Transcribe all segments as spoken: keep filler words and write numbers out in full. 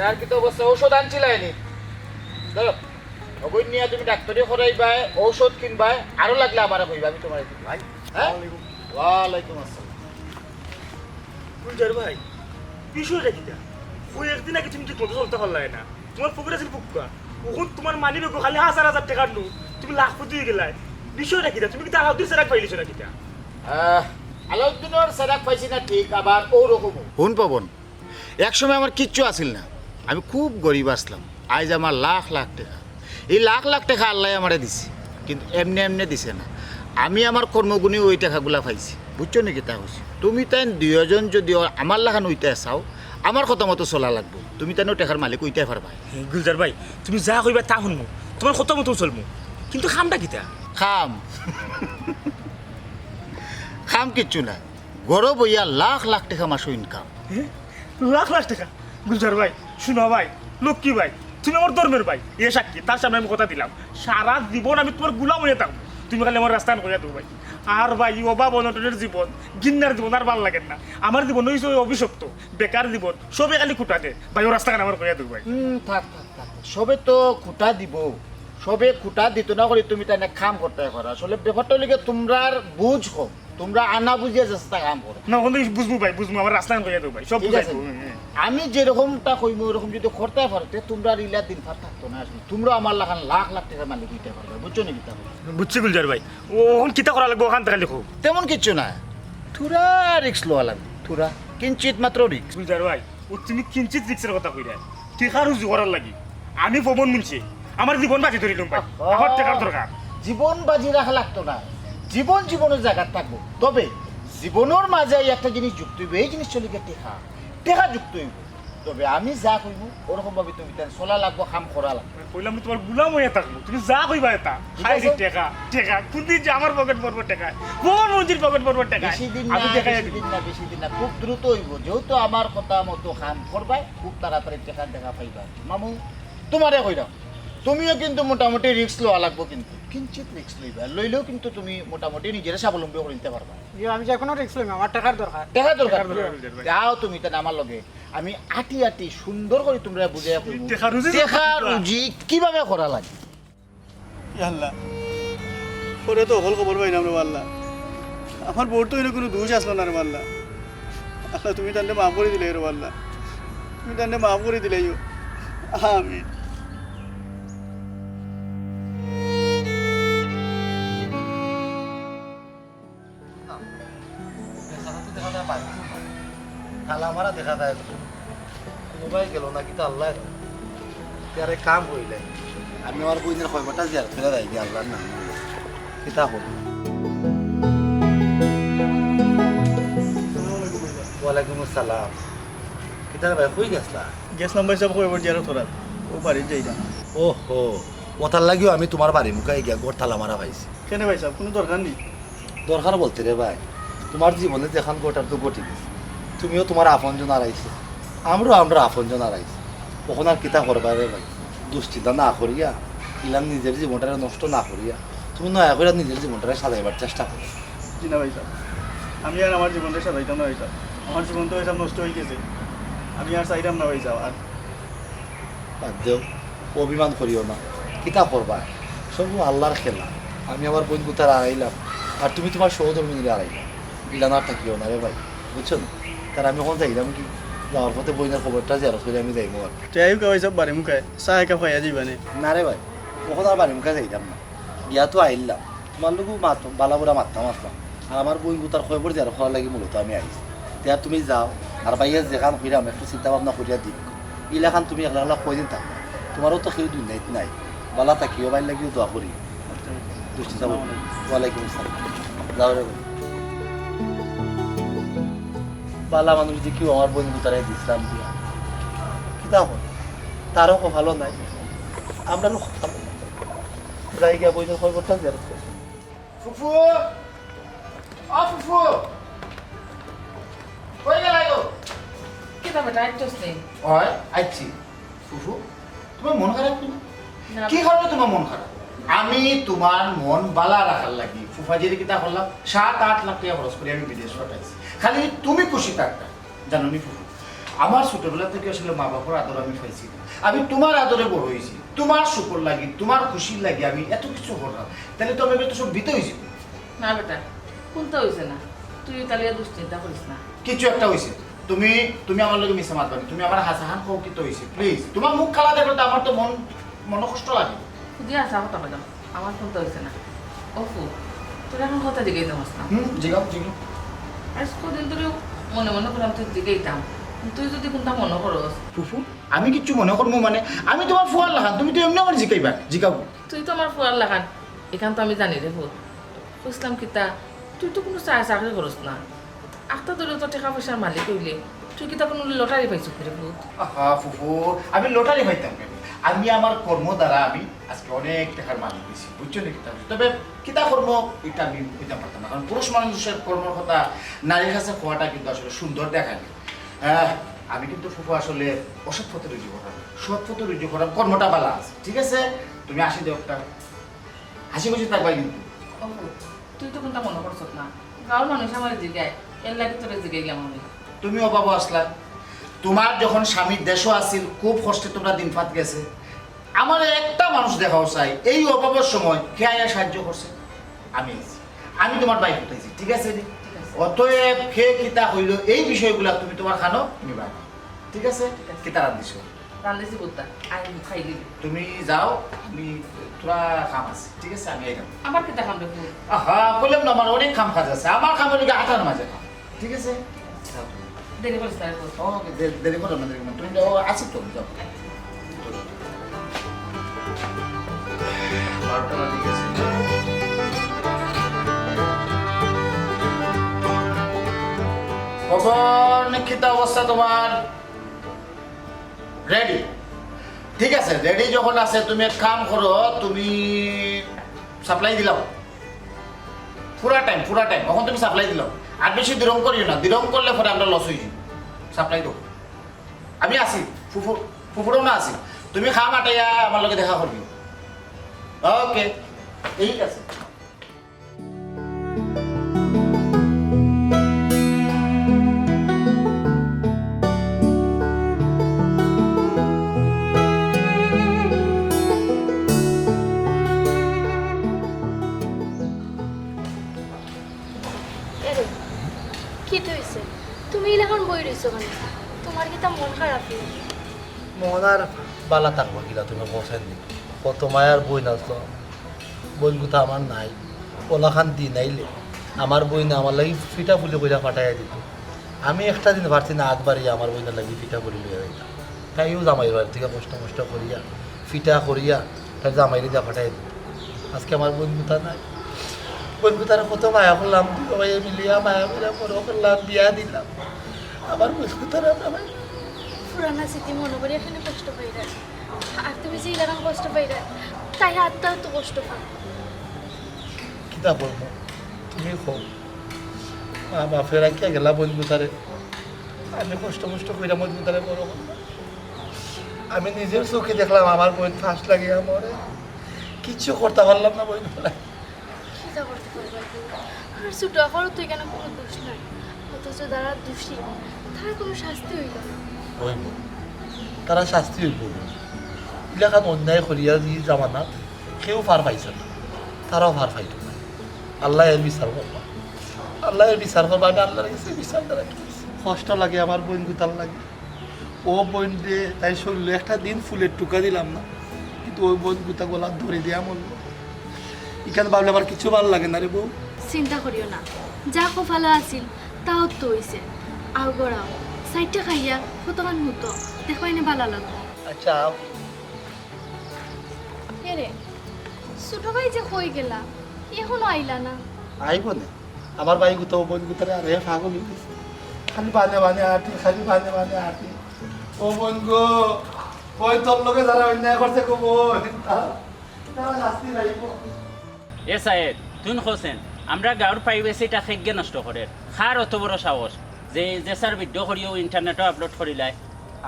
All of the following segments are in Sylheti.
আর কিতা অবস্থা? ঔষধ আনছিলায় নি? ধরো, অগুইন নিয়া তুমি ডাক্তারি করাইবায়, ঔষধ কিনবায়, আরো লাগলে আমারে কইবা, আমি তুমারে দিমু। ভাই, হ্যাঁ? আসসালামু আলাইকুম। ওয়ালাইকুম আসসালাম। গুলজার ভাই, বিষয়টা কিতা? অউ একদিন আগে তুমি ঠিক মতো চলতা পারলায় না, তুমার পকেট আছিল ফুক্কা, অখন তুমার মানি ব্যাগো খালি হাজার হাজার টেকার নোট, তুমি লাখপতি অইগেলায়। বিষয়টা কিতা? তুমি কিতা আলাউদ্দিন চেরাগ পাইলিছো না কিতা? আহ, আলাউদ্দিনর চেরাগ পাইছি না ঠিক, আবার অউ রকমও। হুন পবন, এক সময় আমার কিচ্ছু আছিল না, আমি খুব গরিব আছলাম। আইজ আমার লাখ লাখ টেকা, এই লাখ লাখ টেকা আল্লায় আমারে দিছে, কিন্তু এমনে এমনে দিছে না। আমি আমার কর্মগুণে অউ টেকাগুলা পাইছি, বুঝছো নি কিতা কইছি? তুমি তাইন দুইওজন যুদি আমার লাখান অইতায় চাও, আমার কথা মতো চলা লাগবো, তুমি তাইন অউ টেকার মালিক অইতায় পারবায়। গুলজার ভাই, তুমি যা কইবায় তা হুনমু, তুমার কথা মতো চলমু, কিন্তু কামটা কিতা? কাম? কাম কিচ্ছু না, ঘরো বইয়া লাখ লাখ টেকা মাসো ইনকাম। লাখ লাখ টেকা? গুলজার ভাই, সোনা ভাই, লক্ষ্মী ভাই, তুমি আমার ধর্মের ভাই, এ সাক্ষী, তার সামনে আমি কথা দিলাম, সারা জীবন আমি তুমার গুলাম অইয়া থাকমু, তুমি খালি আমারে রাস্তাখান কইয়া দেও ভাই। আর ভাই, ই অভাব অনটনের জীবন, ঘিন্নার জীবন আর ভালা লাগের না। আমার জীবন অইছে অউ অভিশপ্ত, বেকার জীবন, সবে খালি খুটা দের ভাই, অউ রাস্তাখান আমারে কইয়া দেও ভাই। হুম, থাক, থাক, থাক, থাক। সবে তো খুটা দিবো, সবে খুটা দিতো না করি তুমি তাইন এক কাম করতায় পারো। আসলে ব্যাপারটা অইলো গিয়া তুমরার বুঝ কম, তুমরা আনা বুঝিয়া যেতা কাম করো। না, অখন বুঝমু ভাই, বুঝমু, আমারে রাস্তাখান কইয়া দেও ভাই, সব ঠিক বুঝাই আছে। দেও। হ্যাঁ, হ্যাঁ। আমি যেরকমটা কইমু অরকম যুদি করতায় পারো, তে তুমরার ইলা দিন পার থাকতো না। আসলে তুমরাও আমার লাখান লাখ লাখ টেকার মালিক অইতায় পারবায়, বুঝছো নি কিতা কইছি? বুঝছি গুলজার ভাই, অউ অখন কিতা করা লাগবো অখান থাকি লেখো। তেমন কিচ্ছু না, থুড়া রিস্ক লওয়া লাগবো, থুড়া, কিঞ্চিত মাত্র রিস্ক। গুলজার ভাই, অউ তুমি কিঞ্চিত রিস্কর কথা কইরায়, টেকা রুজি করার লাগি। আমি পবন মুন্সি, আমার জীবন বাজি ধরিলাম ভাই, আহা। আমার টেকার দরকার। জীবন বাজি রাখা লাগতো না, জীবন জীবনর জাগাত থাকবো, তবে জীবনর মাঝে একটা জিনিস যুক্ত অইবো, এই জিনিস অইলো গিয়া টেকা, টেকা যুক্ত অইবো। তবে আমি যা কইমু অরকম ভাবে তুমি তাইন চলা লাগবো, কাম করা লাগবো। কইলাম না তুমার গুলাম অইয়া থাকমু, তুমি যা কইবায় তা। ঠিক আছে। খালি টেকা, টেকা, কুনদিন যে আমার পকেট ভরবো টেকায়, পবন মুন্সির পকেট ভরবো টেকায়, বেশি দিন আমি না, দেখাইয়া বেশি দিমু। দিন না, বেশি দিন না, খুব দ্রুত অইবো। যেহেতু আমার কথা মতো কাম করবায়, খুব তাড়াতাড়ি টেকা, টেকা পাইবায়। মামু, তুমারে কইরাম, তুমিও কিন্তু মোটামুটি রিস্ক লওয়া লাগবো, কিন্তু কিঞ্চিত রিস্ক লইবায়, লইলেও কিন্তু তুমি মোটামুটি নিজরে স্বাবলম্বী করি নিতায় পারবায়। জি, আমি যেকোনো রিস্ক লইমু, আমার টেকার দরকার। টেকার দরকার। টেকার দরকার। যাও তুমি তাইন আমার লগে, আমি আটি আটি সুন্দর করি তুমরারে বুঝাইয়া কইমু। টেকা রুজি টেকা রুজি কিভাবে করা লাগে। ইয়া আল্লাহ, পরে তো হকল খবর পাইলাম রে আল্লাহ। আমার বউর তো ইনো কুনু দোষ আছলো না রে আল্লাহ। আল্লাহ, তুমি তানরে মাফ করি দিলাইও রে আল্লাহ, তুমি তানরে মাফ করি দিলাইও। আমিন। বেচারা তো দেখা যায় বাড়িত নাই। তালা মারা দেখা যায়। কুনু বায় গেলো না কিতা আল্লায় জানে। তে আর এক কাম করিলাই, আমি আমার বইনর কবরটা জিয়ারত করি যাই গিয়া আল্লার নাম লইয়া। কিতা কও? ওয়ালাইকুম আসসালাম। কিতা রে ভাই, কই গেছলা? গেছলাম ভাইসাব কবর জিয়ারত করাত, অউ বাড়িত যাইরাম। ওহো, অতার লাগিও আমি তুমার বাড়ি মুখাই গিয়া ঘর তালা মারা পাইছি। কেনে ভাইসাব, কুনু দরকার নি? দরকার বলতে রে ভাই, তুমার জীবনে যেখান ঘটার তো ঘটি গেছে, তুমিও তুমার আপনজন হারাইছো, আমরাও আমরার আপনজন হারাইছি। অখন আর কিতা করবায় রে ভাই, দুশ্চিন্তা না করিয়া, ইলান নিজর জীবনটারে নষ্ট না করিয়া, তুমি নয়া করিয়া নিজর জীবনটারে সাজাইবার চেষ্টা করো। জি না ভাইসাব, আমি আর আমার জীবনটা সাজাইতাম না ভাইসাব, আমার জীবন তো ভাইসাব নষ্ট অই গেছে, আমি আর চাইরাম না ভাইসাব। আর বাদ দেও, অভিমান করিও না। কিতা করবায়? সব আল্লার খেলা। আমি আমার বইন গুতারে হারাইলাম, আর তুমি তুমার সহধর্মিণীরে হারাইলায়। ইলান আর থাকিও না রে ভাই, বুঝছো নি? তে আমি অখন যাইরাম গি, যাওয়ার পথে বইনর কবরটা জিয়ারত করি আমি যাইমু আর। তে আইউক্কা ভাইসাব বাড়ি মুখায়, চা এক কাপ খাইয়া যাইবা নে। না রে ভাই, অখন আর বাড়ি মুখায় যাইরাম না। গিয়া তো আইলাম, তুমার লগেউ মাত-, বালা বুরা মাততাম আছলাম। আর আমার বইন গুতার কবর জিয়ারত করার লাগি মূলত আমি আইছি। তে আর তুমি যাও, আর ভাইয়ে যেখান কইরা আমি একটু চিন্তা ভাবনা করিয়া দিমু। ইলাখান তুমি একলা একলা কয়দিন থাকো? তুমারও তো কেউ দুনিয়াত নাই। বালা থাকিও, ভাইর লাগিও দোয়া করি। দুষ্টি যাবো। ওয়ালাইকুম আসসালাম। যাও রে ভাই। বালা মানুষ দেখিও আমার বইন গুতারে দিছলাম দিয়া। কিতা হয়? তারও কপালো নাই, আমরারও কপালো নাই। যাই গিয়া বইনর কবরটা জিয়ারত করি। ফুফু! ও ফুফু! কই গেলায় গো? কিতা বেটা, আইছস নি? অয়, আইছি। ফুফু, তুমার মন খারাপ কেনে? না। কি কারণে তুমার মন খারাপ? আমি তুমার মন বালা রাখার লাগি ফুফাজিরে কিতা করলাম, সাত আট লাখ টেকা খরচ করি আমি বিদেশ পাঠাইছি। খালি তুমি খুশি থাকতায়, জানো নি ফুফু? আমার ছোটবেলা থাকি আসলে মা বাবার আদর আমি পাইছি না। আমি তুমার আদরে বড় অইছি, তুমার সুখর লাগি, তুমার খুশির লাগি আমি এত কিছু করলাম, তাইলে তো আমি তো সব বৃথা অইছে। না বেটা, কুন্তা অইছে না, তুই ইতা লইয়া দুশ্চিন্তা করিস না। কিছু একটা অইছে। তুমি, তুমি আমার লগে মিছা মাতবা না, তুমি আমারে হাছাখান কও কিতা অইছে, please। তুমার মুখ কালা দেখলে তো আমার তো মন, মন কষ্ট লাগে। খুদি হাছা কথা কইলাম, আমার কুন্তা অইছে না। ও ফুফু, তোরে অখন কথা জিগাইতাম আছলাম। হুম, জিগাও, জিগাও। আইজ কদিন ধরি মনে মনে করলাম তোরে জিগাইতাম, তুই যদি কুন্তা মনো করস। ফুফু, আমি কিচ্ছু মনো করমু মানে? আমি তুমার ফুয়ার লাখান, তুমি তো এমনে আমারে জিগাইবা, জিগাও। তুই তো আমার ফুয়ার লাখান, ইখান তো আমি জানি রে ফুফু। কইছলাম কিতা, তুই তো কুনু চা-, চাকরি করস না। আখতা ধরিও তো টেকা পয়সার মালিক অইলে, তুই কিতা কুনু লটারি পাইছস নি রে ফুফু? আহা ফুফু, আমি লটারি পাইতাম কেনে? আমি আমার কর্ম দ্বারা আমি আইজকে অনেক টেকার মালিক অইছি, বুঝছো নি কিতা? তবে কিতা কর্ম, ইটা আমি কইতাম পারতাম না, কারণ পুরুষ মানুষর কর্মর কথা নারীর কাছে কওয়াটা কিন্তু আসলে সুন্দর দেখায় না। আহ, আমি কিন্তু ফুফু আসলে অসৎ পথে রুজি কররাম, সৎ পথে রুজি কররাম, কর্মটা ভালা আছে, ঠিক আছে? তুমি হাসি দেও একটা, হাসি খুশি থাকবায় কিন্তু। ও, তুই তো কুন্তা মনো করছস না, গাঁওর মানুষ আমারে জিগায়, এর লাগি তোরে জিগাইলাম আমি। তুমি অভাবো আছলায়, তুমার যখন স্বামী দেশো আছিল, খুব কষ্টে তুমরার দিন-ফাত গেছে, আমারে একটা মানুষ দেখাও চাই, এই অভাবর সময় কে আইয়া সাহায্য করছে? আমি আইছি, আমি তুমার ভাই ফুতাইছি, ঠিক আছে নি? ঠিক আছে। অতএব কে কিতা কইলো, এই বিষয়গুলা তুমি তুমার কানো নিবায় না, ঠিক আছে? ঠিক আছে। কিতা রান্ধিছো? রান্ধিছি বুত্তা, আই খাই দিবি। তুমি যাও, আমি থুড়া কাম আছে, ঠিক আছে? আমি আইরাম। আবার কিতা কাম রে ফুফু? আহা, কইলাম না, আমার অনেক কাম কাজ আছে। আমার কাম অইলো গি আটার মাঝে কাম, ঠিক আছে? যাও তুমি। দেরি করিস না রে ফুফু। ও, দে-, দেরি করো না, দেরি করো না। তুমি যাও, আছি তো, যাও। বারোটা বাজে গেছে। খবর, কিতা অবস্থা তুমার? Ready? ঠিক আছে, ready যখন আছে, তুমি এক কাম করো, তুমি supply দিলাও। পুরা time, পুরা time, অখন তুমি supply দিলাও। আর বেশি দিরং করিও না, দিরং করলে পরে আমরা loss অইযিমু। Supply দেও। আমি আছি, ফুফু, ফুফুরও না আছি। তুমি কাম আটাইয়া আমার লগে দেখা করবি। OK, ঠিক আছে। এরে, কিতা অইছে? তুমি ইলাখান বই রইছো কেনে? তুমার কিতা মন খারাপ নি? মন আর বালা থাকবো কিলা, তুমি কও চাইন নি? কত মায়ার বইন আছলো, বইনগুতা আমার নাই। অলাখান দিন আইলে আমার বইনে আমার লাগি পিঠা পুলি কইরা পাঠাইয়া দিত। আমি একটা দিন পারছি না আত বাড়িয়া আমার বইনর লাগি পিঠা পুলি লইয়া যাইতাম। তাইও জামাইর বাড়ি থাকি কষ্ট মষ্ট করিয়া, পিঠা করিয়া, তার জামাইরে দিয়া পাঠাইয়া দিত। আইজকে আমার বইনগুতা নাই। বইনগুতারে কত মায়া করলাম, দুইও ভাইয়ে মিলিয়া মায়া করিয়া বড় করলাম, বিয়া দিলাম। আমার বইনগুতারে আমরা ভাই পুরানা স্মৃতি মনো করিয়া কেনে কষ্ট পাইরায়? আর তুমি যে ইলাখান কষ্ট পাইরায়, তাই আত্মাও তো কষ্ট পায়। কিতা করমু? তুমি কও। মা বাপে রাখিয়া গেলা বইনগুতারে। আমি কষ্ট মষ্ট কইরা বইনগুতারে বড় করলাম। আমি নিজর চউখে দেখলাম আমার বইন ফাঁস লাগিয়া মরে। কিচ্ছু করতা পারলাম না বইনগুতারে। কিতা করতা পারবায়? আর ছোট আপারও তো ইখানো কুনু দোষ নাই, অথচ যারা দোষী, তারার কুনু শাস্তি অইলো না। অইবো, তারার শাস্তি অইবো। ইলাখান অন্যায় করিয়া ই জামানাত কেউ পার পাইছে না, তারাও পার পাইতো না। আল্লায় এর বিচার করবা, আল্লায় এর বিচার করবা। আমি আল্লার গেছে বিচার দ্বারা কি কষ্ট লাগে আমার বইনগুতার লাগি। ও বইনরে, তাই শরীলো একটা দিন ফুলের টুকা দিলাম না, কিন্তু ওই বইনগুতা গলাত দড়ি দিয়া মরলো। ইখান ভাবলে আমার কিচ্ছু ভালা লাগে না রে বউ। চিন্তা করিও না, যা কপালো আছিল তাও তো অইছে। আও গড়াও, চাইরটা খাইয়া কতখান মুতো, দেখবায়নে ভালা লাগবো। আচ্ছা, আও। এরে, ছোট ভাই যে কই গেলা, এখনো আইলা না? আইবো নে। আমার ভাইগুতা, বইনগুতারে আর হে পাগল অই গেছে। খালি বানে বানে আটি, খালি বানে বানে আটি। ও বইন গো, ওই তোর লগে যারা অন্যায় করছে গো বইন, তারা, তারা শাস্তি পাইবো। এ সাহেব, তুইন কও চাইন, আমরা গাঁওর privacy টা কেগিয়ে নষ্ট করের? কার অত বড় সাহস যে, যে স্যার video করিও internet ও upload করিলায়?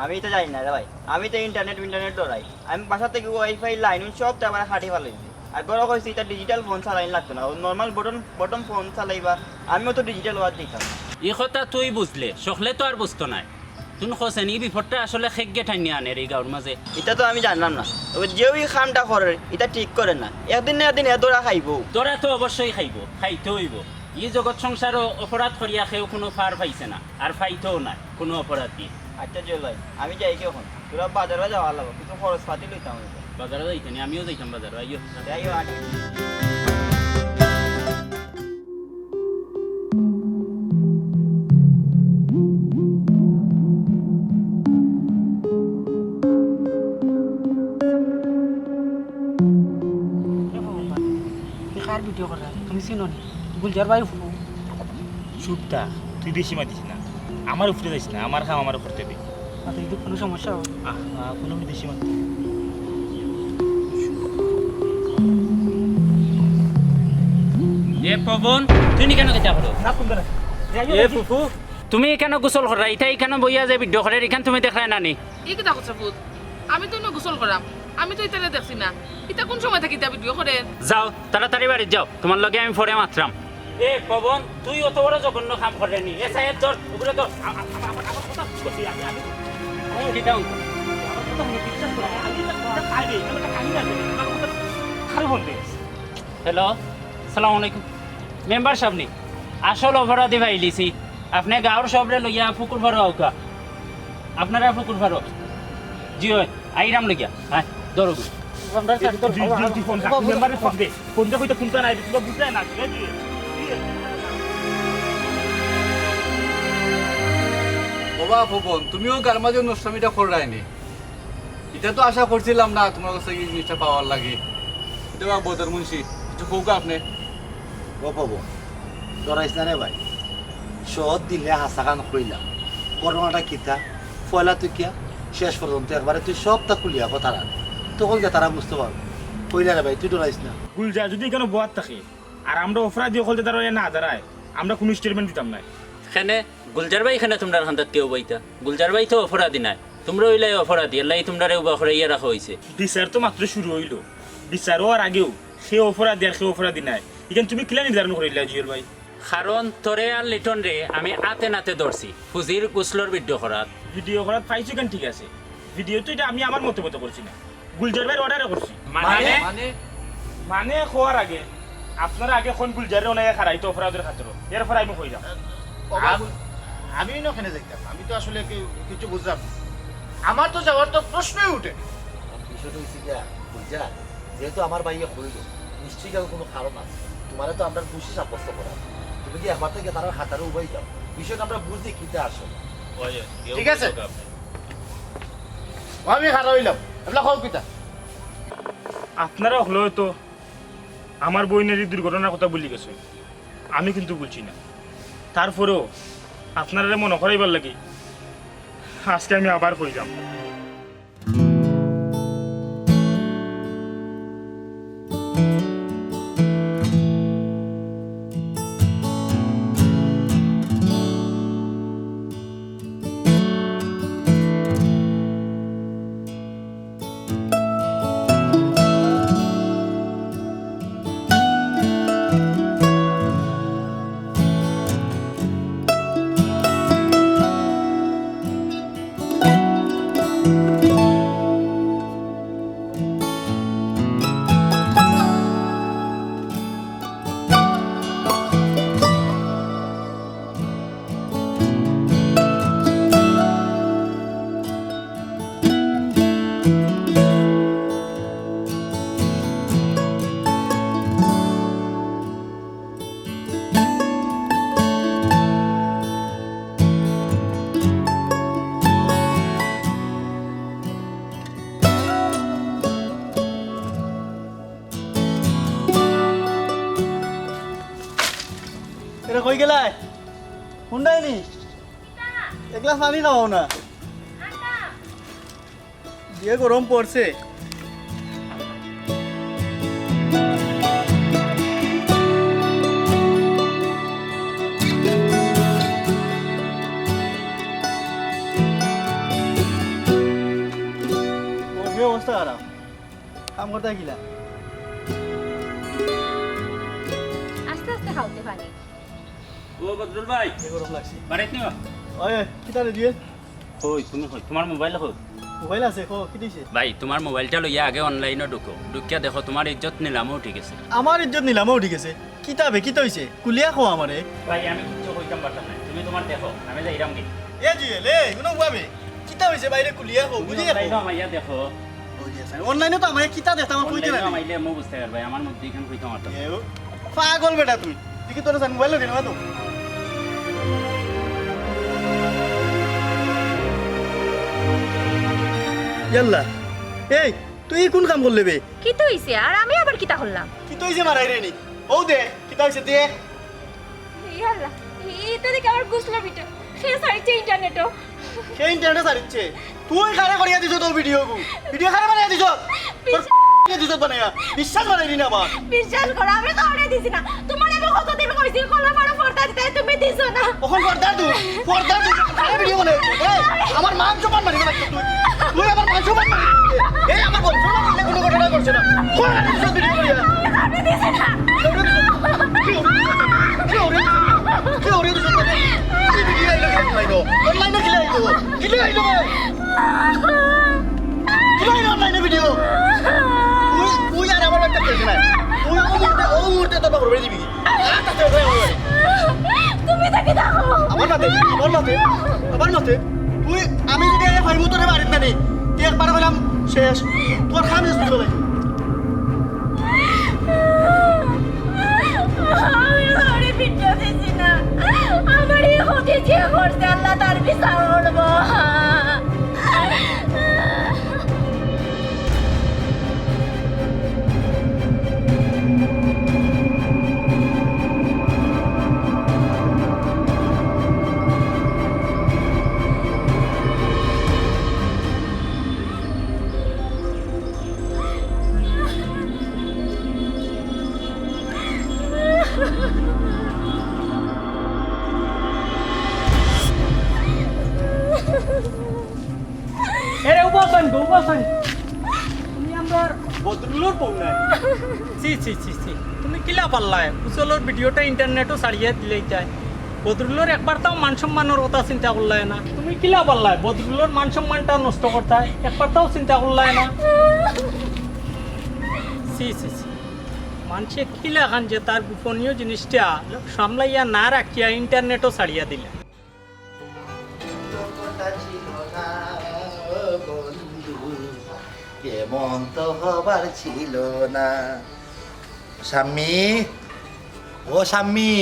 আমি ইতা জানি না রে ভাই, আমি তো internet internet ডরাই। আমি বাসা থাকি Wi-Fi line সব তো আমার কাটি ফালাইছি। আর ঘরো কইছি ইতা digital phone চালাইন লাগতো না, ও normal button, button phone চালাইবা, আমিও তো digital অওয়াত দিতাম। ই কথা তুই বুঝলে, সকলে তো আর বুঝতো নায়। তুন কছেন, ই বিপদটা আসলে কেগিয়ে টানিয়া আনের ই গাউর মাঝে? ইটা তো আমি জানলাম না, তবে যেউ ই কামটা করের, ইটা ঠিক করের না। একদিন না একদিন এ ধরা খাইবো। ধরা তো অবশ্যই খাইবো, খাইতে অইবো। ই জগৎ সংসারো অপরাধ করিয়া কেউ কুনু পার পাইছে না, আর পাইতোও নায় কুনু অপরাধী। আচ্ছা জুয়েল ভাই, আমি যাইগি অখন। তোরা বাজারো যাওয়া লাগবো, কিছু খরচ পাতি লইতাম অইবো। বাজারো যাইতানি, আমিও যাইতাম বাজারো, আইও। যাইও, আচ্ছা। তুমি কার ভিডিও কররায়? তুমি চিনো নি? গুলজার ভাইর ফুফু। চুপ থাক, তুই বেশি মাতিস না। আমার উপরে যাইস না, আমার কাম আমারে করতে দে। আচ্ছা, যদি কুনু সমস্যা অয়? আহ, আহ, কুনু বেশি মাত। এ পবন, তুই নি কেনে কিতা করো? না, কুনটা না। এ ফুফু, তুমি কেনে গোসল কররায়? ইতা ইখানো বইয়া যে ভিডিও করের, ইখান তুমি দেখরায় না নি? ই কিতা করছে ফুত? আমি তো ইনো গোসল করাম, আমি তো ইতারে দেখছি না। ইতা কুন সময় থাকি ইতা ভিডিও করের? যাও, তাড়াতাড়ি বাড়িত যাও, তুমার লগে আমি পরে মাতরাম। এ পবন, তুই অত বড় জঘন্য কাম কররে নি? এ সাহেব, ধর, উপরে ধর। আ-, আ-, আ-, আমার কথা হুন, আমি, আমি, এই, কিতা হুন? আমার কথা হুন, বিশ্বাস কর, আমি, আমি ইতা, ইতা খাই রে, আমি ইতা খাই না, আমার কথা খারাপ বলতে। হ্যালো, আসসালামু আলাইকুম। মেম্বার সাব নি? আসল অপরাধী পাইলিছি। আপনে গাউর সবরে লইয়া পুকুর পাড়ো আউক্কা। আপনারা পুকুর পাড়ো। জি অয়, আইরাম লইয়া। হ্যাঁ, ধরো। তুই, তুই, তুই ফোন রাখ, মেম্বারে ফোন দে। ফোন দে, কইতে ফোনটা নাই, তুই বুঝলে না, ঠিক আছে? ওবা, পবন, তুমিও গাউর মাঝে নষ্টামিটা কররায় নি। ইটা তো আশা করছিলাম না তুমার কাছে ই জিনিসটা পাওয়ার লাগি। ইটা বা বদর মুন্সি, কিছু কউক্কা আপনে। ও পবন, ডরাইস না রে ভাই, সৎ দিলে হাছা খান কইলাম। ঘটনাটা কিতা, পয়লা তুই কিয়া, শেষ পর্যন্ত একবারে তুই সবটা খুলিয়া কথা রাখ, তখন গিয়া তারা বুঝতো পারবো। কইলা রে ভাই, তুই ডরাইস না। গুলজার যদি ইখানো বওয়াত থাকে, আর আমরা অপরাধী অকল তারা না দাঁড়ায়, আমরা কুনু statement দিতাম নায়। কেনে গুলজার ভাই কেনে তুমরার কান্দাত কেউ বইতা? গুলজার ভাই তো অপরাধী নায়, তুমরা অইলায় অপরাধী, এরলাগি তুমরারে উবা করাইয়া রাখা অইছে। বিচার তো মাত্র শুরু অইলো, বিচার অওয়ার আগেউ কে অপরাধী আর কে অপরাধী নায়, ইখান তুমি কিলা নির্ধারণ করিলায় জুয়েল ভাই? কারণ তোরে আর লিটনরে আমি আতে নাতে ধরছি, ফুজির গোসলর ভিডিও করাত। ভিডিও করাত পাইছো কেন, ঠিক আছে, ভিডিও তো ইটা আমি আমার মতে মতে করছি না, গুলজার ভাইর অর্ডারে করছি। মানে? মানে? মানে কওয়ার আগে আপনারা আগে কইন গুলজাররে অনাইয়া খাড়াইতো অপরাধর খাতিরো, এরপরে আমি কইরাম। ওবা, আম-, আমি ইনো কেনে যাইতাম? আমি তো আসলে কি-, কিছু বুঝলাম না। আমার তো যাওয়ার তো প্রশ্নই উঠে না। বিষয়টা অইছে গিয়া, গুলজার, যেহেতু আমার ভাইয়ে কইলো, নিশ্চয়ই কেউ কুনু কারণ আছে। তুমারে তো আমরা দোষী সাব্যস্ত করার। তুমি কি একবার থাকি তারার খাতারে উবাই যাও? বিষয়টা আমরা বুঝি কিতা আসলে। ঠিক আছে। ও, আমি খাড়া অইলাম। এবলা কও কিতা? আপনারা অকলে তো আমার বইনর ই দুর্ঘটনার কথা ভুলি গেছইন, আমি কিন্তু ভুলছি না। তারপরেও আপনারারে মনো করাইবার লাগি আজকে আমি আবার কইরাম। এরা কই গেলায়? হুনরায় নি? এক গ্লাস পানি খাওয়াও না। যে গরম পড়ছে। ও, কি অবস্থা খারাপ? কাম করতে কিলা? আস্তে আস্তে খাওতে পারি। ও বদরুল ভাই, এই গরম লাগছে। বাড়িত নিও। ওই, কিতা রে দিয়ে? কই, তুমি কই? তোমার মোবাইল কই? মোবাইল আছে, কও, কিতা অইছে? ভাই, তোমার মোবাইলটা লইয়া আগে অনলাইনো ঢুকো। ঢুকিয়া দেখো, তোমার ইজ্জত নিলামো উঠি গেছে। আমার ইজ্জত নিলামো উঠি গেছে? কিতা বে, কিতা অইছে? খুলিয়া কও আমারে। ভাই, আমি কিচ্ছু কইতাম পারতাম না। তুমি তোমার দেখো, আমি যাইরাম কি? এ জুয়েল, এ, হুনো উবা বে। কিতা অইছে বাইরে খুলিয়া কও, তুমি বুঝি দেখো। অনলাইনো আমাইয়া দেখো। অনলাইনো তো আমারে কিতা দেখতাম, আমার কইতে অনলাইনো না। আমাইলে মু বুঝতে পারবে, আমার মধ্যে এখান কইতাম পারতাম না। এ ও, পাগল বেটা তুই। তুই কি তোর মোবাইল লগে না তো? ইয়াল্লা। এই, তুই কোন কাম করলে বে? কিতা অইছে? আর আমি আবার কিতা করলাম? কিতা অইছে মারাই রে নি? ও দে, কিতা অইছে দে। ইয়াল্লা, ইটা দেখি আমার গুছলো ভিডিও। সে সারিছে ইন্টারনেটও। সে ইন্টারনেটে সারিছে। তুই কারে করিয়া দিছ তো ভিডিও গু? ভিডিও কারে বানাইয়া দিছ? তোর দিছ বানাইয়া। বিশ্বাস বানাইলি না আমার। বিশ্বাস করো, আমি কাউরে দিছি না। তোমার আমি কতদিন কইছি, কলা পারো পর্দা দিতে, তুমি দিছো না। ওখান পর্দা দু, পর্দা দু, কারে ভিডিও বানাই? এই, আমার মান সম্মান মারি না তুই। তুই আমার মান সম্মান মারি। এই, আমার বংশ না মারলে কোনো ঘটনা করছে না। কোন আরে দিছ ভিডিও করিয়া? আমি দিছি না। কি ওরে দিছ? কি ওরে দিছ? কি ওরে দিছ? কি ভিডিও আইলো কি অনলাইনো? অনলাইনো কি আইলো? কি আইলো ভাই? কিলা অনলাইনে ভিডিও? তুই, তুই আর আমার একটা খেলছে না। তুই ও মুহূর্তে, ও মুহূর্তে তোর বাবার বাড়ি দিবি। আর তাতে ওটাই আমার বাড়ি। তুমি তাকে দেখো। আমার নাতে, আমার নাতে, আমার নাতে। তুই, আমি যদি এই ভাই তোরে বাড়িত না নেই, তুই একবার কইলাম শেষ। তোর খাম শেষ করে। আমি ঘরে ভিডিও দিছি না। আমার এই ক্ষতি যে করছে, আল্লাহ তার বিচার করবো। এরে, উবা অইন গো, উবা অইন। তুমি আমরার বদরুলর বউ নায়? ছি, ছি, ছি, ছি। তুমি কিলা পারলায়? উজলর ভিডিওটা ইন্টারনেটো ছাড়িয়া দিলাইতায়। বদরুলর একবারতাও মান সম্মানর কথা চিন্তা করলায় না। তুমি কিলা পারলায়? বদরুলর মান সম্মানটা নষ্ট করতায়। একবারতাও চিন্তা করলায় না। ছি, ছি, ছি। মানষে কিলাখান যে তার গোপনীয় জিনিসটা সামলাইয়া না রাখিয়া ইন্টারনেটো ছাড়িয়া দিলা। কথা ছিল না, ও বন্ধু, এমন তো হবার ছিল না। শাম্মী, ও শাম্মী,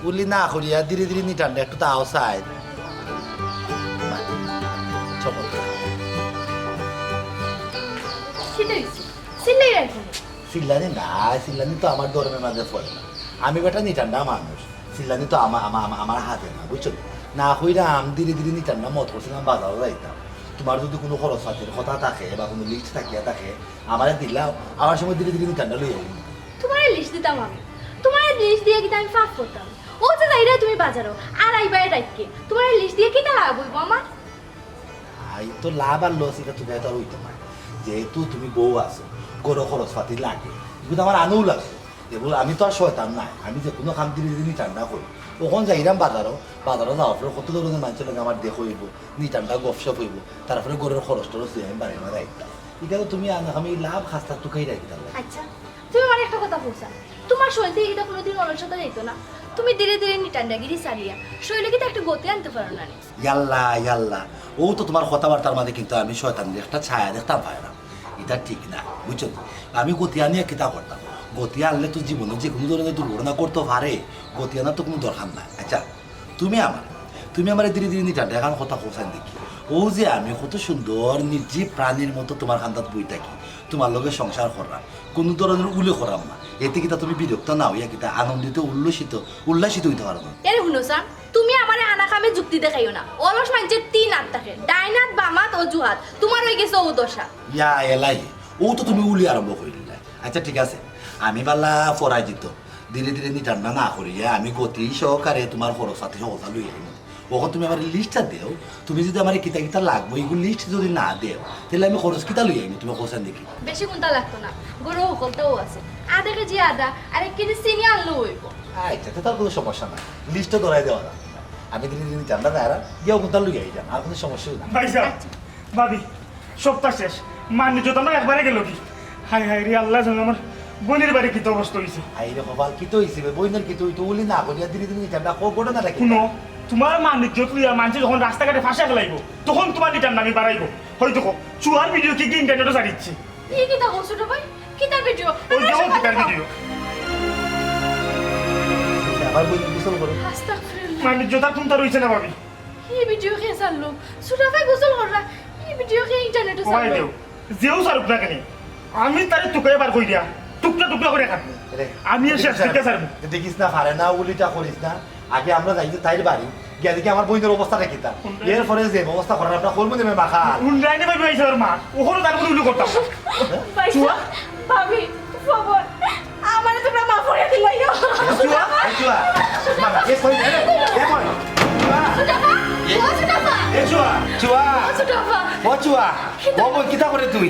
বুলি না করিয়া ধীরে ধীরে নিটানটা একটু তাও চাই। চমৎকার। সেটাই হইছে। চিল্লাই রাখবো না। চিল্লানি না, চিল্লানি তো আমার ধর্মের মাঝে পড়ে না। আমি বেটা নিটান্ডা মানুষ, চিল্লানি তো আমা-, আমা-, আমা-, আমার হাতে না, বুঝছো? না কইরাম, ধীরে ধীরে নিটান্ডা মত করছিলাম, বাজারো যাইতাম। তোমার যদি কুনু খরচ পাতির কথা থাকে বা কুনু লিস্ট থাকিয়া থাকে, আমারে দিলাও, আমার সময় ধীরে ধীরে নিটান্ডা লই আইমু। তোমারে লিস্ট দিতাম আমি? তোমারে লিস্ট দিয়া কিতা আমি পাপ করতাম? ও যে যাইরায় তুমি বাজারো, আর আইবায় রাইতকে। তোমারে লিস্ট দিয়া কিতা লাভ অইবো আমার? আই তো লাভ আর লস, ইটা তো আর অইতো নায়। যেহেতু তুমি বউ আছো, ঘরো খরচ পাতি লাগে, ইগুতো আমার আনাউ লাগবো। এগুলো আমি তো আর শয়তান নায়, আমি যে কুনু কাম ধীরে ধীরে নিটান্ডা করি। অখন যাইরাম বাজারো, বাজারো যাওয়ার পরে কত ধরনের মানষর লগে আমার দেখা অইবো, নিটান্ডা গপশপ অইবো, তারপরে ঘরর খরচ টরচ লইয়া আমি বাড়ির মাঝে আইতাম। ইটা তো তুমি আনা-, আমি লাভ খাস্তা তুকাই রাখি তাহলে। আচ্ছা, তুমি আমারে একটা কথা কইছো, তোমার শরীল থাকি কিতা কুনুদিন অলসতা যাইতো না? তুমি ধীরে ধীরে নিটান্ডাগিরি ছাড়িয়া শরীলে কিতা একটা গতি আনতে পারো না নি? ইয়াল্লা, ইয়াল্লা, অউ তো তোমার কথাবার্তার মাঝে কিন্তু আমি শয়তানের একটা ছায়া দেখতাম পাইরাম। ইটা ঠিক না, বুঝছো তো? আমি গতি আনিয়া কিতা করতাম? গতি আনলে তো জীবনে যে কুনু ধরনের দুর্ঘটনা করতো পারে, গতি আনার তো কুনু দরকার নাই। আচ্ছা, তুমি আমার, তুমি আমারে ধীরে ধীরে নিটান্ডা এখান কথা কওছাইন দেখি। অউ যে আমি কত সুন্দর নির্জীব প্রাণীর মতো তোমার কান্দাত বই থাকি, তোমার লগে সংসার কররাম, কুনু ধরনের উলে কররাম না, এতে কিতা তুমি বিরক্ত না অইয়া কিতা আনন্দিত, উল্লসিত, উল্লাসিত অইতে পারো না? এরে হুনো চান, তুমি আমারে আনা কামে যুক্তি দেখাইও না। অলস মানষর তিন আত থাকে, ডাইন আত, বাম আত, অজু আত। তোমার অইগেছে অউ দশা। ইয়া এলাহি, অউ তো তুমি উলি আরম্ভ করিলায়। আচ্ছা, ঠিক আছে, আমি বালা পরাজিত। ধীরে ধীরে নিটান্ডা না করিয়া আমি গতি সহকারে তোমার খরচ পাতি হকলতা লই আইমু। অখন তুমি আমারে লিস্টটা দেও, তুমি যদি আমারে কিতা কিতা লাগবো, ইগু লিস্ট যদি না দেও, তাইলে আমি খরচ কিতা লই আইমু, তুমি কওছাইন দেখি। বেশি কুন্তা লাগতো না, ঘরো হকলতাউ আছে। আধা কেজি আদা আর এক কেজি চিনি আনলেউ অইবো। আচ্ছা, তে তার কুনু সমস্যা নাই, লিস্টে ধরাই দেওয়া যাক। আমি দিনে দিনে জানলা না, এরা গিয়াও কোনটা লইয়া আইলাম, আর কোনো সমস্যা না। ভাইসাব, ভাবি, সবতা শেষ। মান ইজ্জত আমার একবারে গেল কি? হায় হায় রে আল্লাহ, জানো আমার বইনর বাড়ি কিতা অবস্থা অইছে। আই রে কপাল, কিতা অইছে বে? বইনর কিতা অইতো? উলি না করিয়া দিনে দিনে জানলা, কো ঘটনাটা কিতা? হুনো, তুমার মান ইজ্জত লইয়া মানষে যখন রাস্তাঘাটে ফাঁসা খেলাইবো, তখন তুমার লিটার নামি বাড়াইবো। হই দেখো, চুয়ার ভিডিও কি কি ইন্টারনেটো ছাড়িচ্ছে। ই কিতা কও ছোট ভাই? কিতার ভিডিও? ওই যে ও কিতার ভিডিও। আবার বই গোসল করে। আস্তাগফিরুল্লাহ। মানে জোতা কুন্তা রইছে না ভাবি? ই ভিডিও কে ছাড়লো? ছোট ভাই গোসল কররা। ই ভিডিও কে ইন্টারনেটো ছাড়লো? দেও। যেও ছাড়ুক না কেনে, আমি তারে তুকাই বার কইরা টুকরা টুকরা করে কাটবো। রে, আমি এর শেষ দিকে ছাড়বো। দেখিস না, পারে না, উলিটা করিস না। আগে আমরা যাই যে তাইর বাড়ি, গিয়া দেখি আমার বইনর অবস্থাটা কিতা। হুনরায় এরপরে যে ব্যবস্থা করার আপনারা করবো দেবে মাখা। হুনরায় নি ভাবি ভাই সাহেবের মা, ওখানে তার কোনো উল্লেখ করতাম না। ভাই সাহেব, ভাবি, খবর, আমারে তোমরা মাফ করে দিলাইও। এ চুয়া, এ চুয়া। বাবা, এ কই, এ, এ কই? চুয়া। ছোট আপা, ও ছোট আপা। এ চুয়া, চুয়া। ও ছোট আপা। ও চুয়া। ও বই, কিতা করে তুই?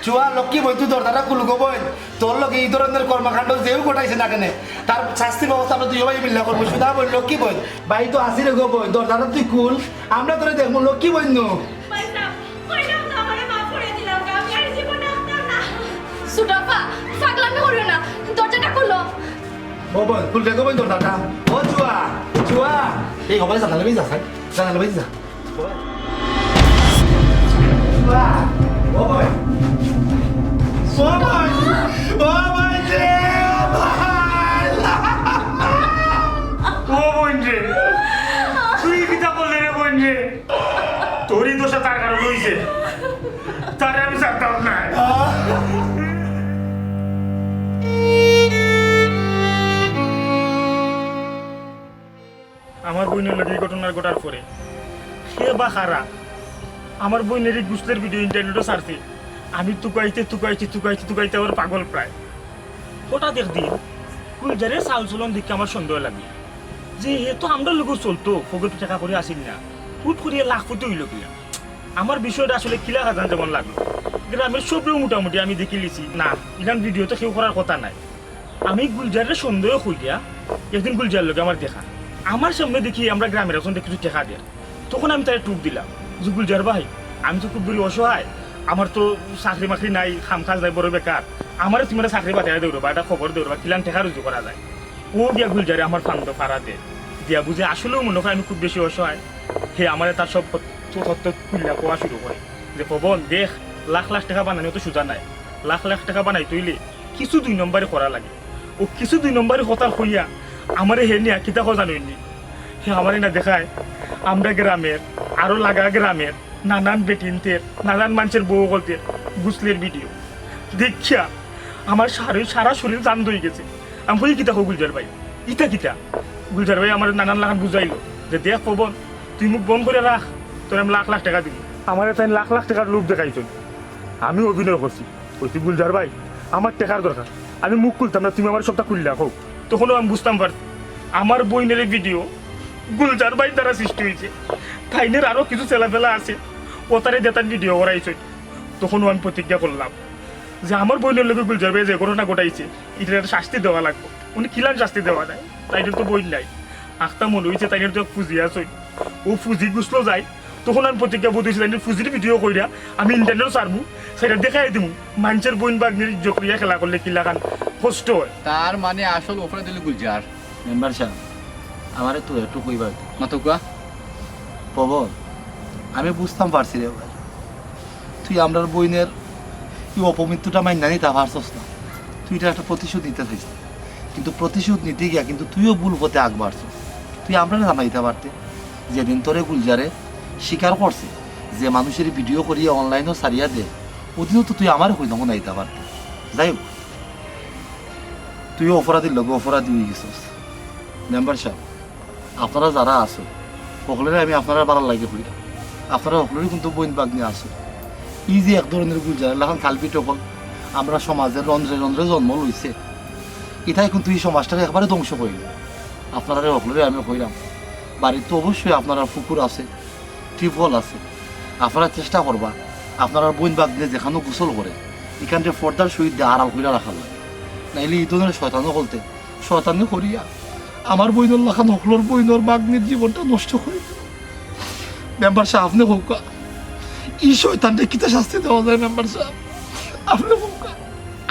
চুয়া, লক্ষ্মী বইন, তুই দরজাটা খুল গো বইন। তোর লগে ই ধরনের কর্মকাণ্ড যেও ঘটাইছে না কেনে, তার শাস্তির ব্যবস্থা আমরা দুইও ভাই মিল্লা করবো। সুধা বইন, লক্ষ্মী বইন, ভাই তো আসি রে গো বইন, দরজাটা তুই খুল, আমরা তোরে দেখবো, লক্ষ্মী বইন নু। ভাই সাহেব, কইলাম তো আমারে মাফ করে দিলাম, আমি আর জীবনে আপনার না। ছোট আপা, পাগলামি করিও না, দরজাটা খুলো। ও বইন, খুল রে গো বইন দরজাটা। ও চুয়া, চুয়া। এই হবাই জানালে বেশ যা, জানালে বেশ যা। ও বইন রে, তুই কিতা করলে রে বইন রে? তোরই দোষা তার কারণে হইছে, তারে আমি ছাড়তাম না। আমার বইনর লগে ই ঘটনা ঘটার পরে কে বা কারা আমার বইনর ই গুসলের ভিডিও ইন্টারনেটো ছাড়ছে। আমি তুকাইতে তুকাইতে তুকাইতে তুকাইতে আবার পাগল প্রায়। হঠাৎ একদিন গুলজারের চাল চলন দেখে আমার সন্দেহ লাগে যে হে তো আমরার লগে চলতো, পকেটো টেকা করি আছিল না, হুট করিয়া লাখপতি অইলো কিলা। আমার বিষয়টা আসলে কিলা খাজান যেমন লাগলো, গ্রামের সবরেউ মোটামুটি আমি দেখিলিছি। না, ইখান ভিডিও তো কেউ করার কথা নায়। আমি গুলজাররে সন্দেহ করিয়া একদিন গুলজার লগে আমার দেখা। আমার সামনে দেখি আমরা গ্রামের একজনরে কিছু টেকা দের। তখন আমি তারে টুক দিলাম যে, "গুলজার ভাই, আমি তো খুব বেশি অসহায়, আমার তো চাকরি মাকরি নাই, কাম কাজ নাই, বড় বেকার, আমারে তুমি একটা চাকরি বাতাইয়া দেও রে বা, একটা খবর দেও রে বা, কিলান টেকা রুজি করা যায়।" ও গিয়া গুলজারে আমার ফান্দো ফাড়া দে, দিয়া বুঝে আসলেও মনে হয় আমি খুব বেশি অসহায়। হে আমারে তার সব তথ্য খুলিয়া কওয়া শুরু করে যে, "পবন, দেখ, লাখ লাখ টেকা বানানি অত সুজা নায়, লাখ লাখ টেকা বানাইতে অইলে কিছু দুই নম্বরি করা লাগে।" ও কিছু দুই নম্বরি কথা কইয়া আমারে হে নিয়া কিতা কয় জানইন নি? হে আমারে না দেখায়, আমরা গ্রামের, আরো লাগা গ্রামের নানান বেটিন্তর, নানান মানষর বউ অকলতর গুসলের ভিডিও দেখিয়া আমার সারা, সারা শরীর জাম অইগেছে। আমি কই, "কিতা কও গুলজার ভাই? ইতা কিতা?" গুলজার ভাই আমারে নানান লাখান বুঝাইলো যে, "দেখ পবন, তুই মুখ বন্ধ করিয়া রাখ, তোরে আমি লাখ লাখ টেকা দিমু।" আমারে তাইন লাখ লাখ টেকার লোভ দেখাইছইন। আমি অভিনয় করছি, কইছি, "গুলজার ভাই, আমার টেকার দরকার, আমি মুখ খুলতাম না, তুমি আমারে সবটা খুলিয়া কও।" তখনও আমি বুঝতাম পারছি আমার বইনর ই ভিডিও গুলজার ভাইর দ্বারা সৃষ্টি অইছে। তাইনর আরো কিছু ছেলাপেলা আছে, অতারে দিয়া তাইন ভিডিও করাইছইন। তখনও আমি প্রতিজ্ঞা করলাম যে আমার বইনর লগে গুলজার ভাই যে ঘটনা ঘটাইছে, ইটার একটা শাস্তি দেওয়া লাগবো। উনি কিলান শাস্তি দেওয়া যায়? তাইনর তো বইন নাই। আখতা মনে অইছে তাইনর তো এক ফুজি আছইন, ও ফুজি গুসলো যায়। তখন আমি প্রতিজ্ঞাবদ্ধ অইছি, তাইনর ফুজির ভিডিও করিয়া আমি ইন্টারনেটো ছাড়মু, সেটা দেখাই দিমু মানষর বইন ভাগ্নির ইজ্জত লইয়া খেলা করলে কিলাখান কষ্ট হয়। তার মানে আসল অপরাধী অইলো গুলজার। মেম্বার সাব, আমারে তো একটু কইবা। মাতউক্কা। পবন, আমি বুঝতাম পারছি রে ভাই, তুই আমরার বইনর ই অপমৃত্যুটা মাইন্না নিতা পারছস না। তুই ইটার একটা প্রতিশোধ নিতা চাইছস, কিন্তু প্রতিশোধ নিতে গিয়া কিন্তু তুইও ভুল পথে আগ বাড়ছস। তুই আমরারে জানাইতা পারতে, যেদিন তোরে গুলজারে স্বীকার করছে যে মানষর ভিডিও করিয়া অনলাইনো ছাড়িয়া দে, ওদিনও তো তুই আমারে কইয়া জানাইতা পারতে। যাই হোক, তুইও অপরাধীর লগে অপরাধী অইগেছস। মেম্বার সাব, আপনারা যারা আছো, হকলরে আমি আপনারার ভালার লাগি কইরাম। আপনারা হকলরই কিন্তু বইন ভাগ্নি আছো। ই যে এক ধরনের গুলজারের লাখান কালপিট অকল আমরার সমাজর রন্ধ্রে রন্ধ্রে জন্ম লইছে, ইটায় কিন্তু ই সমাজটারে একবারে ধ্বংস করিলো। আপনারারে হকলরে আমি কইরাম, বাড়িত তো অবশ্যই আপনারার পুকুর আছে, টিউবওয়েল আছে। আপনারা চেষ্টা করবা আপনারার বইন ভাগ্নে যেখানো গোসল করে, ইখানরে পর্দার সহিত দিয়া আড়াল করিয়া রাখার লাগি। নাইলে ই ধরনের শয়তান অকলতে শয়তানি করিয়া আমার বইনর লাখান হকলর বইনর ভাগ্নির জীবনটা নষ্ট করি দিল। মেম্বার সাব, আপনে কউক্কা, ই শয়তানরে কিতা শাস্তি দেওয়া যায়? মেম্বার সাব, আপনে কউক্কা।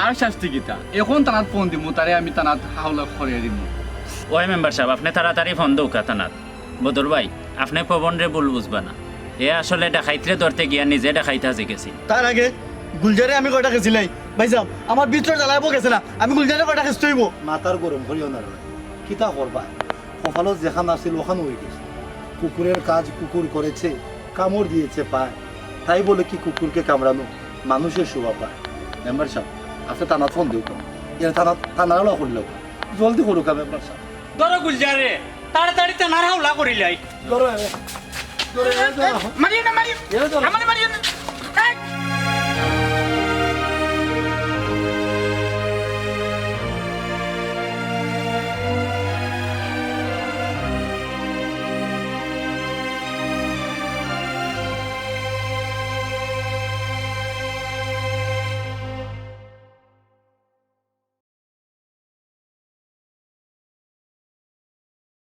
আর শাস্তি কিতা? এখন থানাত ফোন দিমু, তারে আমি থানাত হাওলা করিয়া দিমু। ওই মেম্বার সাব, আপনে তাড়াতাড়ি ফোন দেউক্কা থানাত। বদর ভাই, আপনে পবনরে ভুল বুঝবা না। এ আসলে ডাকাইতরে ধরতে গিয়া নিজে ডাকাইত হাজি গেছিল। তার আগে গুলজারে আমি কয়টা খেছিলাই। ভাইসাব, আমার ভিতরে জ্বালাইবো গেছে না, আমি গুলজারে কয়টা খেছতে অইবো। মাথার গরম করিও না রে ভাই, কিতা করবা? কপালো যেখান আছিল ওখান অই গেছে। কুকুরের কাজ কুকুর করেছে, কামড় দিয়েছে পায়, তাই বলে কি কুকুরকে কামড়ানো মানুষের শোভা পায়? মেম্বার সাব, আপনে থানাত ফোন দেউক্কা, এরা থানা থানার হাওলা করিলাউক্কা, জলদি করুক্কা মেম্বার সাব। ধরো গুলজারে, তাড়াতাড়ি থানার হাওলা করিলাই। ধরো এরে। ধরো এরে, ধরো। মারিও না, মারিও। এরে ধরো। আমারে মারিও না। এই,